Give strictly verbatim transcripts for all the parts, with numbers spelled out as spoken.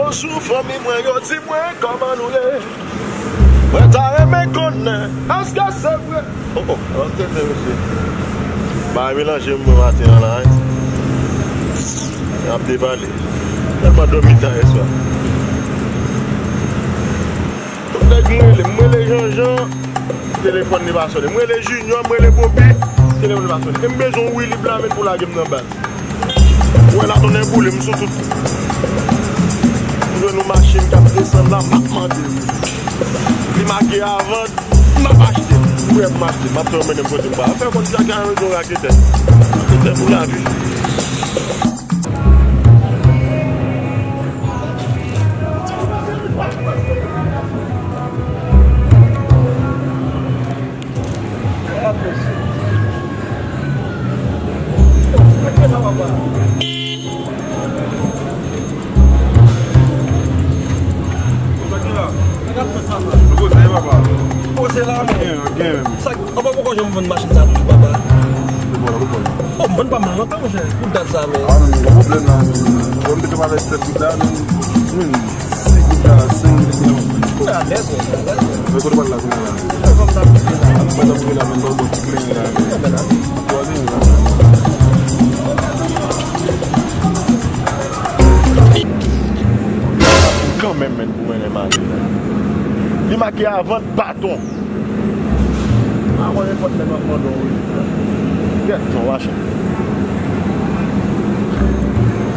Bonjou fanmi mwen, yo di mwen kòman nou ye? Mwen ta renmen konnen èske se vre. Oh, oh, ann tande mesye. Bagay melanje m mwen maten an la, wi. Y ap depale. Tèlman dòmi ta yèswa. Tout nèg m rele, m rele Janjan, telefòn li pa sonnen. M rele Junior, m rele Bobby, telefòn li pa sonnen. E m bezwen yon Willy Blamèn pou lage m nan baz. Ou wè la tonnè boule, m sou tout. M jwenn yon machin k ap desann la, m ap mande. Li make avan, m ap achte. M prè pou m achte, m ap fè yo mennen m kote m pa. Fè konn sa ki a yon raketè. Raketè pou lavi. Poze la, men. Gen, gen. Sa, anba poko janm vann machin sa pou papa. Oh, m vann pa mal lontan, monchè. Pou dat sa, men. Ah, men, gen pwoblèm la, men. Bon, m te kapab avèk sèt goud la, men. Hmm. Sèt goud la, senk goud la. Ou alèz, men, alèz, men. Men kote w pral la, kounye a la? Mwen t ap rive la, men, ban m ti plen la, men. Mwen t ap rive la, men. Kanmenm, men, pou mennen machin. Li make avan baton. A, mwen nenpòt nèg ap mande w. Gèt, yon machin.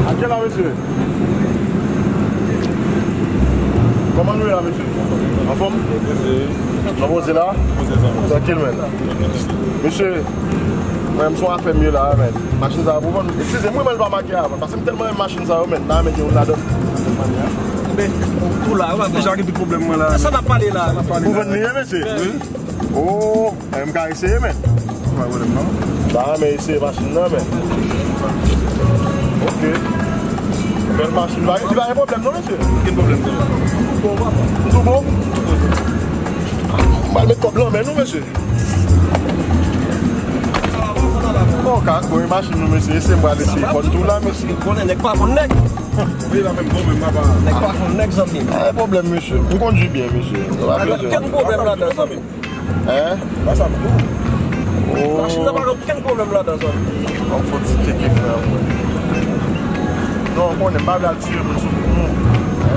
A kèl la, mesye? Kòman nou ye la, mesye? Anfòm? Mesye. Nan poze la? Poze sa. Trankil, men. Mesye, mwen, m son afè m ye la, men. Machin sa a pou vann. Eskize m, wi, men l pa make avan. Paske m tèlman renmen machin sa yo, men. M ta renmen gen youn ladan. Men, tou la, w ap deja gen tout pwoblèm mwen la. Sa n ap pale la. Pou vann li ye, mesye? Wi. Oh, e m ka eseye, men. Pa pwoblèm, non. Ba, men eseye machin nan, men. Ok. Bèl machin, li pa gen pwoblèm, non, mesye? Gen pwoblèm, non. Bon, papa. Ou tou bon? M pral met kòb lan men nou, mesye. Bon, ka, bon, e machin nou, mesye. Se m pral eseye fòn tou la, mesye. Konnen nèg pa konn nèg. Wi, la menm, bon, menm, papa. Nèg pa konn nèg, zanmi. Pa gen pwoblèm, mesye. M kondwi byen, mesye. Pa gen okenn pwoblèm ladan, zanmi. Hein? Machin nan pa gen okenn pwoblèm ladan, zanmi. Ban m fè yon ti tcheke, frè mwen. Non, ou konnen, m pa vle al tiye moun sou moun.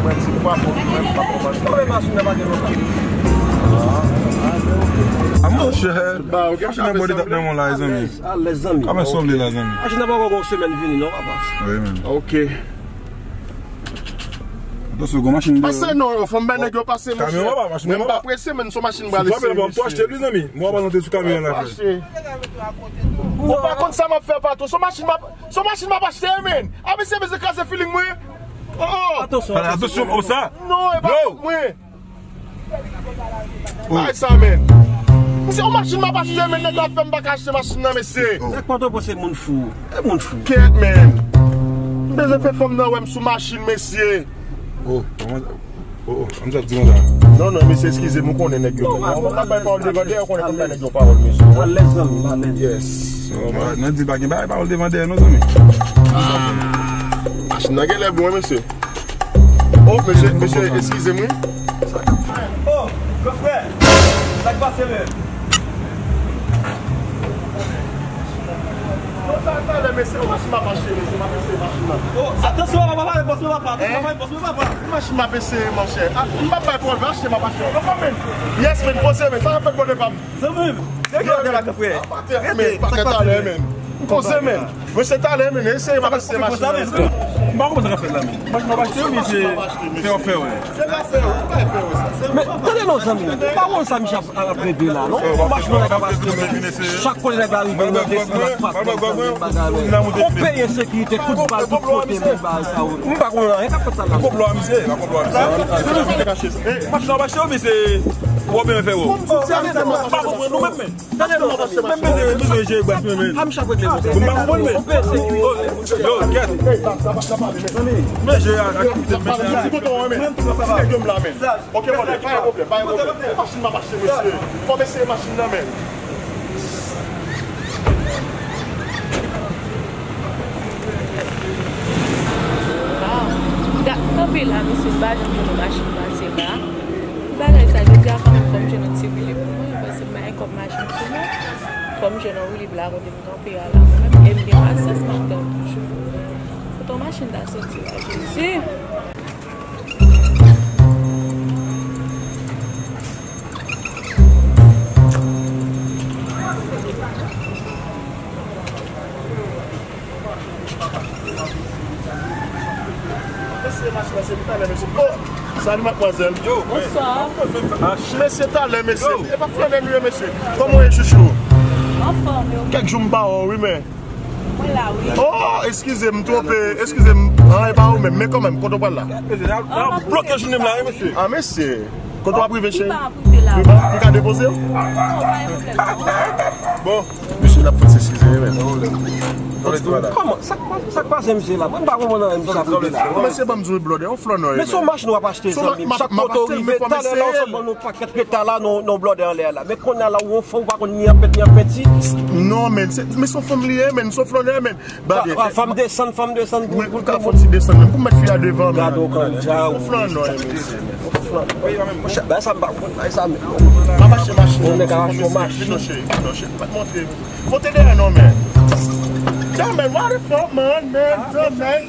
Mwen, si m pa bon, mwen, m pa bon machin. Kòman machin nan pa gen lontan? A, monchè. Machin nan bò de tap nan men w la, zanmi. Alèz, zanmi. Kòman sa w vle la, zanmi? Machin nan pa gen yon semèn vini, non, papa. Wi, men. Ok. Atò, se gwo machin de... Pase non, yo, fò m bay nèg yo pase, monchè. Kamyon pa, machin pa. Mwen m pa prese, men se yon machin m pral eseye, mesye. Si w pa vle, bon, m tou achte li, zanmi. Mwen pa monte sou kamyon an la, frè. Ou pa konn sa m ap fè, patwon. Se yon machin m ap, se yon machin m ap achte, men. A, mesye, mesye, kraze feeling mwen. Oh, oh. Atansyon, atansyon, o sa. Non, e pa mwen. Bay sa, men. Misye, yon machin m ap achte, men nèg la fè m pa ka achte machin nan, mesye. Nèg Pòtoprens se moun fou. E moun fou. Kèt, men. M bezwen fè fanm nan wè m sou machin, mesye. Oh, oh, oh, oh, m sa di konsa. Non, non, mesye, eskize m, ou konnen nèg yo. Non, m ap bay pawòl devan dèyè, ou konnen kòm nèg yo pawòl, mesye. Alèz, zanmi, alèz. Yes. Nan di pa gen bagay pawòl devan dèyè, non, zanmi. Ah, machin nan genlè bon, mesye. Oh, mesye, mesye, eskize m, wi. Oh, gran frè, sa k pase, men? Non, sa, talè, mesye, yon machin m ap achte, mesye, m ap eseye machin nan. Oh, atansyon, papa, papa, bòs mwen, papa, atansyon, papa, bòs mwen, papa. Machin m ap eseye, monchè. Ah, m p ap bay pawòl, achte, m ap achte. Papa, men. Yes, men, poze, men, sa ap fèt bò de pa m. Zanmi m, rete atè la, gran frè. Rete, men, pa fè talè, men. M poze, men. Mesye, talè, men, eseye m ap eseye machin nan, mesye. M pa konprann sa k ap fèt la, men. Machin nan pa achte, men se fè w fè, wi. Se pa fè, wi, pa fè, wi, sa. Men, tande non, zanmi. Pawòl sa, misye ap, ap rete la, non? Machin nan ka achte, men chak kote nèg la rive, nan desann ak pase nan menm bagay, men. On peyi ensekirite, tout bal, tout kote, men bagay sa, wi. M pa konprann anyen k ap fèt la, la. Konplo a misye, la, konplo a misye. Machin nan pa achte, men se wè w byen fè wè w. M pa konprann nou menm, men. Tande non, men bezwen, bezwen jere bras mwen, men. Ham chak regle konsa. Mwen pa konprann, men. Yo, kèt. Men jere ak, ak, men jere ak. Ok, pa gen pwoblèm, pa gen pwoblèm. Machin m ap achte, mesye. Fò m eseye machin nan, men. Da-, kanpe, La, mesye, m pa janm jwenn yon machin pase la. Ki bagay sa, jodi a kanmenm, fò m jwenn yon ti wili pou mwen, paske m pa gen kòb machin sou mwen. Fò m jwenn yon wili pou la kote m kanpe a la, mwen menm, e m gen pasyans, m ap tann toujou. Kote yon machin ta soti la, Jezi? Mesye, mache, mache, talè, mesye. Oh, salut, mademoiselle. Yo, bonswa. Mesye, talè, mesye. Yo. E pa flannè nou ye, mesye. Kòman w ye, chouchou? Anfòm, yo. Kèk jou m pa wè w, wi, men. Mwen la, wi. Oh, eskize m, twonpe. Eskize m. Ah, e pa ou menm, men kanmenm, kote w pral la? Mesye, n ap bloke jounen m la, wi, mesye. Ah, mesye. Kote w ap rive, cheri? Pi ba, ap rive la. Pi ba, m ka depoze w? Non, pa gen pwoblèm. Bon. Mesye, n ap fè se size, men. Kòman? Sa k pa-, sa k pase, mesye, la? Mwen pa konprann anyen, mesye, ap rive la. Mesye, ban m di w, blòdè, yon flannè w ye, men. Men se yon machin w ap achte, zanmi m. Chak kote w rive, talè la, w sot ban nou pakèt peta la, non, non, blòdè anlè a la. Men kounye a la, ou yon fanm, ou pa konn ni anpèt, ni anpèti. Non, men, se, men se yon fanm li ye, men, se yon flannè, men. Ba, fè m desann, fè m desann pou, pou, pou, pou. Mwen ka fè w ti desann, men pou m mèt fi a devan, men. Gade yon kandja. Yon flannè w ye, mesye. Yon flannè w ye. Monchè, bagay sa m pa konn, bagay sa, men. M ap achte machin. Yon nèg ap achte yon machin. Vin non, cheri, vin non, cheri. Pa t montre. Monte dèyè non, men. Yo, men, what the fuck, man, man, yo, man.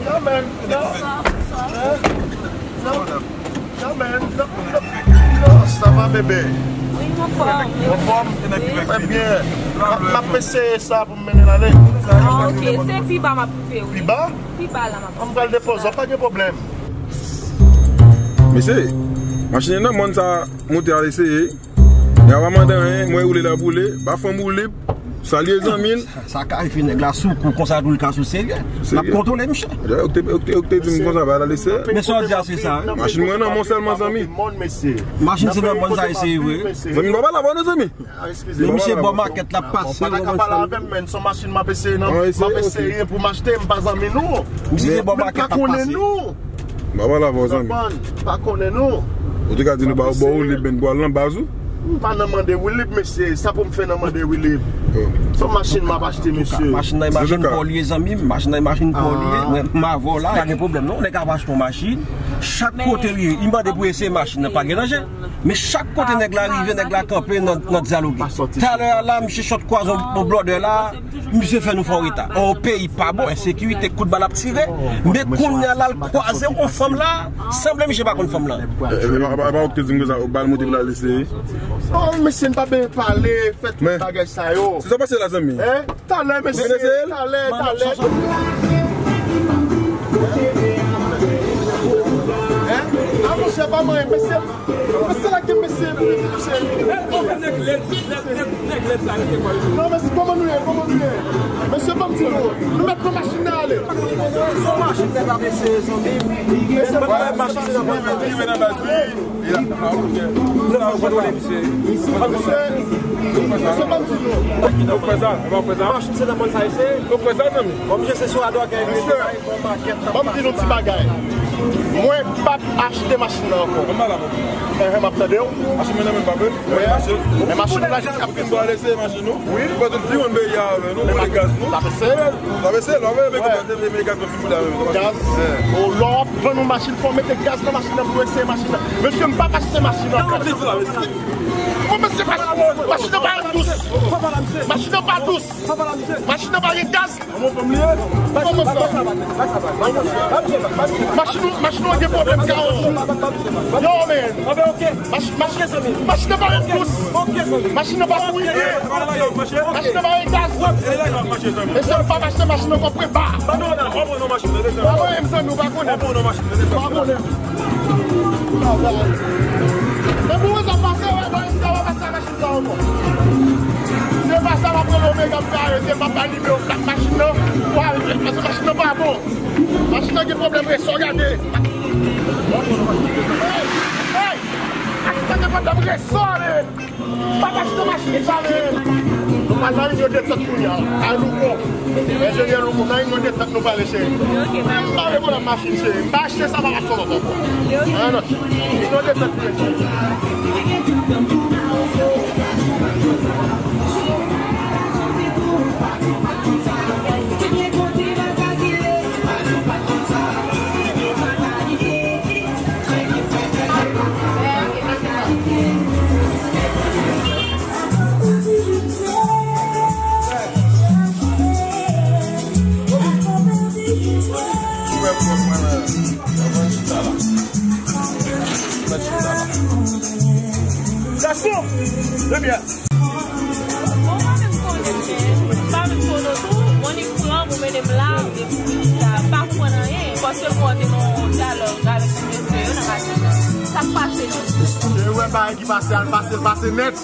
Yo, man, yo. Hein? Yo, yo, man, yo, yo, yo, ça va, bébé? Wi, m anfòm. Anfòm? Wi. Trè byen. M ap, m ap eseye sa pou m mennen l ale. Ah, ok. Se pi ba m ap rive, wi. Pi ba? Pi ba la m ap rive. An m pral depoze w, pa gen pwoblèm. Mesye, machin nan mòn sa monte al eseye. Nèg la pa mande anyen, mwen woule l ap woule, ba fanm woule, salye zanmi l. Sa, sa ka rive nèg la sou kou konsa tou, l ka sou serye. L ap kontwole misye. Yo, ou te, ou te, ou te di m konsa, ba l al eseye. Men sa w di a, se sa, wi. Machin mwen nan mòn sèlman, zanmi. Machin se nan mòn sa eseye vre. Zanmi, m pa pale avè w non, zanmi. Men misye bò makèt la pase, ou konprann sa? Pa ta ka pale avè m, men, se yon machin m ap eseye nan, m ap eseye pou m achte, m pa zanmi nou. Misye se bò makèt la pase. M pa konnen nou. M pa pale avè w, zanmi. Konprann? Pa konnen nou. Ou te ka di nou ba w bò woulib, men pou al nan baz ou. M pa nan mande woulib, mesye. Sa pou m fè nan mande woulib? Oh. Se yon machin m ap achte, mesye. Machin nan e machin pa w li ye, zanmi m. Machin nan e machin pa w li ye. Ah. Mwen, m avè w la, pa gen pwoblèm non. Nèg ap achte yon machin. Chak kote li ye, li mande pou eseye machin nan, pa gen danje. Men chak kote nèg la rive, nèg la kanpe nan, nan dyaloge. Talè a la, misye sot kwaze yon, yon blòdè la, misye fè nou fè yon reta. Yon peyi pa bon, ensekirite, kout bal ap tire. Men kounye a la, l kwaze yon fanm la, sanble misye pa konn fanm lan. E, e, e pa, e pa ou ki te di m konsa, ou ba l monte pou l al eseye. Oh, mesye, n pa bezwen pale, fè tout bagay sa yo. Se sa pase la, zanmi. Hein? Talè, mesye, talè, talè. Hein? Ah, monchè, pa manyen, mesye. Mesye la gen mesye, mesye. Non, mesye, kòman nou ye? Kòman nou ye? Mesye, ban m di nou. Nou mèt pran machin nan ale. Se machin nèg la, mesye, zanmi. Mesye, ban m machin nan, ban m. Li vin nan baz li. Li la. Ah, ok. Nou fè kontwole misye. Mesye, mesye, ban m di nou. Nou fè sa, nou fè sa. Machin se nan mòn sa, mesye. Nou fè sa, zanmi. Bon, misye, se sou adwòg, mesye. Ban m di nou ti bagay. Mwen p ap achte machin nan ankò. Mwen pa la, mwen. Enhen, m ap tande w. Machin mwen nan men m pa vle. Wi. Men machin ou la jis ap vin. Fò lese machin ou. Wi. Fò tout fi moun peyi a, men nou mete gaz nou. L ap eseye l. L ap eseye l, w ap mete gaz nan fi moun la menm. Gaz. O, lè w ap vann yon machin, fò w mete gaz nan machin nan pou eseye machin nan. Mesye, m p ap achte machin nan. Sa w ap di la, mesye? Bon, mesye, machin nan pa dous. Machin nan pa dous. Machin nan pa gen gaz. Kòman sa? Machin ou, machin ou gen pwoblèm kawotchou. Yo, man. Machin, machin, machin nan pa ret dous. Machin nan pa kouri byen. Machin nan pa gen gaz. Mesye, nou p ap achte machin nan ankò, pran ba. Pa konnen, m zanmi, ou pa konnen. Pa konnen. Depi w wè sa pase, wè, wè, wè, wè, wè, sa ankò. Se pa sa, m ap rele Omega, m fè arete, m ap bay nimewo plak machin nan, pou arete, paske machin nan pa bon. Machin nan gen pwoblèm, resò, gade. Hey! Hey! Machin nan gen pwoblèm, resò, men. Pa achte machin sa, men. Nou pral nan reyinyon detant kounye a. A Louko. Enjenyè Louko, nan reyinyon detant nou pral eseye. M pa vle pwoblèm machin, cheri. M pa achte sa, pa achte lòt ankò. An, non. Li nou detan pou Gason! Ebyen, Bon, mwen menm konnen, men pa menm konnen tou, Monique pran pou mennen m la, epi sa pa konprann anyen, paske mwen te nan yon dyalòg avèk ti mesye yo nan maten an. Sa k pase menm? Cheri, wè bagay ki pase, al pase, l pase nèt.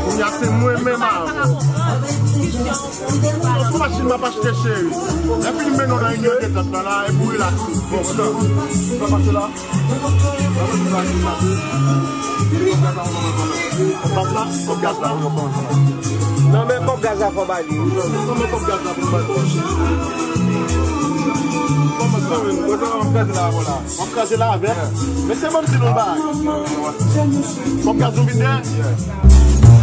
Kounye a se mwen menm a ou. Tout machin m ap achte, cheri. Epi m mennen w nan inyon de tan la, epi w relax. Bon, sa pase la. Kòb la, kòb gaz la. Non, men kòb gaz la fò ba li. Non, men kòb gaz la fò ba li. Kòb gaz la fò ba li. W ap kraze la avè l. Men se bon, m di nou bagay. Kòb gaz nou vin dèyè.